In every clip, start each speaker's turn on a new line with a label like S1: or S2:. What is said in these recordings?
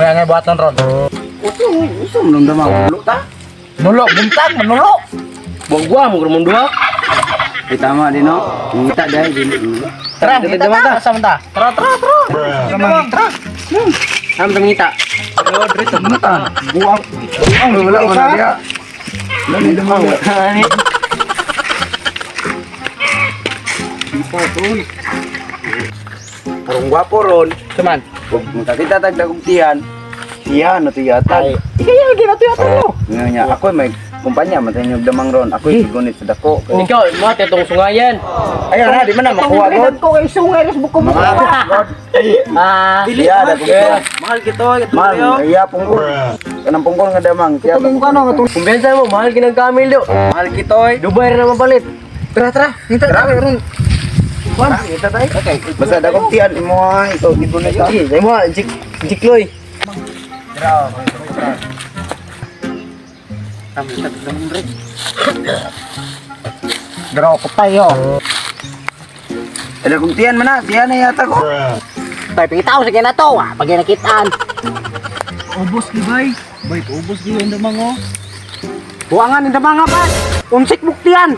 S1: May angay buhaton ron.
S2: Uto, uso mo nang damang ulo ta.
S1: Nulo, buntag, manulo.
S3: Buwag mo kung duha.
S2: Ay tama din no. Ngita dai din.
S1: Tara, kita ta, sa ta. Tara, tara, tara. Tara, tara.
S3: Am tangita.
S2: Ngita. Buang. Buang wala ko na diya. Wala ni damang. Karong gwapo ron.
S1: Suman.
S2: Kung makakita tag dagong tiyan. Tiyan na tiyatag.
S1: Ikay lagi na tuyo no.
S2: Nga niya, ako may kumpanya man sa inyong damang ron. Ako gunit sa dako.
S3: Ikaw, mga tetong sungayan.
S2: Ayun na, di man na makuha god.
S1: Ko kay sungay res buko mo.
S2: Mga god.
S3: Ah,
S2: Iya, dagong tiyan.
S3: mahal kito, ito
S2: Mahal, iya punggol. Kanang punggol nga damang. Tiyan.
S3: Kumbensa mo, mahal kinang kamil do.
S2: Mahal kitoy.
S3: Dubai ra naman palit.
S1: Tara, tara. Hinta tara ron.
S2: Tara, kita tayo. Okay. Basta dagong tiyan imo ha, ikaw gid na ta.
S3: Sige, mo, jik jikloy.
S1: Dro ko tayo.
S2: Eh, dagong tiyan man na, tiyan na yata ko.
S1: Tay pangitaw sige na to. Ah, pag nakitaan.
S3: Ubos gi bay. Bay, ubos gi ang damang oh.
S1: Buangan ang damang ba? Unsik buktian.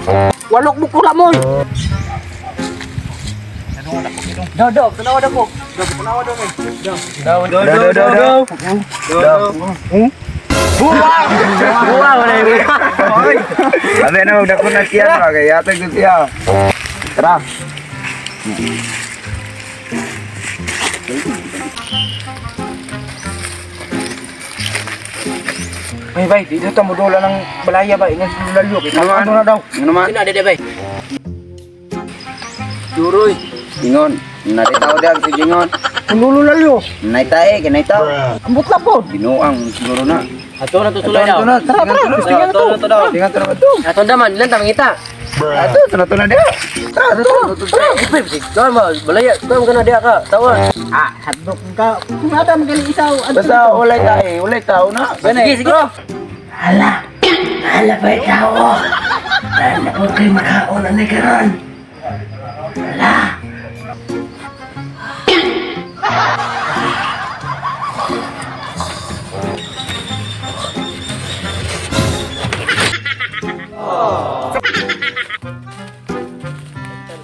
S1: Walok bukula mo.
S3: Do, do, tanawa do ko. Do, tanawa do kay. Do. Do,
S2: Do do do do. Do.
S3: Buwa! Buwa wala yun.
S2: Sabi na magdako na tiyan ba kay yata gud siya. Tara.
S1: Bay bay, dito ta modula ng balaya ba ingon sa lalyo kay
S2: Naman.
S1: ano na daw.
S2: Ano man?
S3: Sino ade bay? Duroy.
S2: Ingon. Naritaw diyan si Jingon.
S1: Nulo lalyo.
S2: Naitae, kinay tao.
S1: Ambot la pod.
S2: Binuang siguro na.
S3: Ato na to sulay daw.
S2: Tara,
S1: Tara, tara. Tingnan to.
S2: Tingnan to na to.
S3: Ato daman, ilan ta mangita?
S2: Ato, to na to na diya. Tara, to.
S3: Tara, pre, sige, ma, balaya, tuwa ka na diya ka, tawa.
S1: Ah, hadlok ka. Kung ada magaling isaw.
S2: Basta walay tae, walay tao na.
S3: Sige, sige.
S4: Hala! Hala pa'y tao! Hala po kayo makaon na karon! Hala!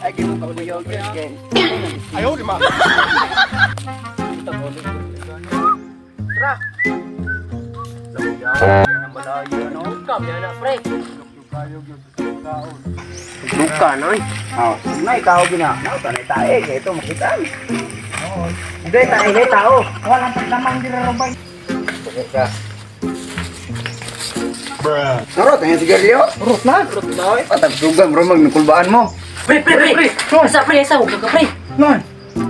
S2: Ay, ginoo ka ulo yung Tara.
S3: Kam na na, pre. Luka na oy.
S2: Oh, nay tao gina. Nauta nay tae kay ito makita.
S1: Hindi tae, hindi tao. Walang paglamang dira ro bay.
S2: Narot ang sigarilyo.
S1: Rot na.
S2: Patagsugan bro mag nakulbaan mo.
S3: Pre, pre, pre. Asa pre, asa huwag ka pre.
S1: Non.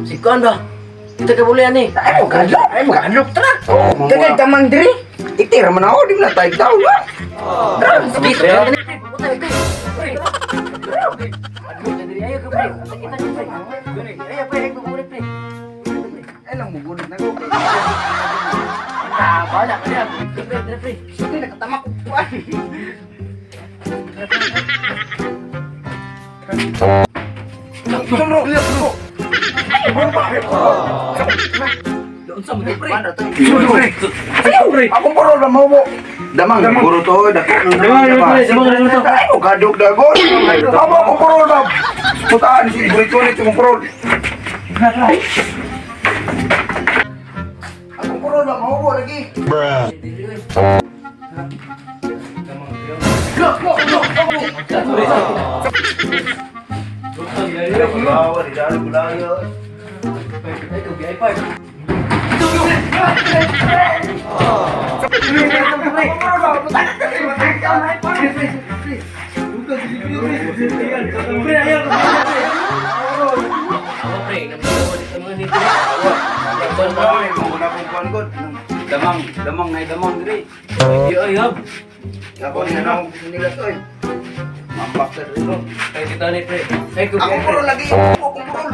S3: Si kuan ba? Kita ka bulian eh.
S2: Ay mo gadlok, ay mo gadlok tara.
S1: Kagay damang diri.
S2: Itira man ako di mo na tayo tao ba. Tara.
S3: Sige, pre. Pre, pre. Pre. Ayo ka pre. Kita ka pre. Ayo pre, ayo pre, pre.
S2: Ay lang mo gunit na ko.
S3: Ah, bahala ka na. Pre, pre, pre.
S1: Sige nakatama ko.
S3: Unsa mo pre?
S2: Akong parol ba mo mo? Damang guro to, dako nang damang.
S3: Damang, damang,
S2: Ay mo gadok dagon. Amo akong parol ba? Putaan si Brito ni akong parol. Akong parol ba mo lagi? Damang, damang nay damang diri. Ako ni na nila to eh. Mampak sa dito. Akong parol lagi, akong parol.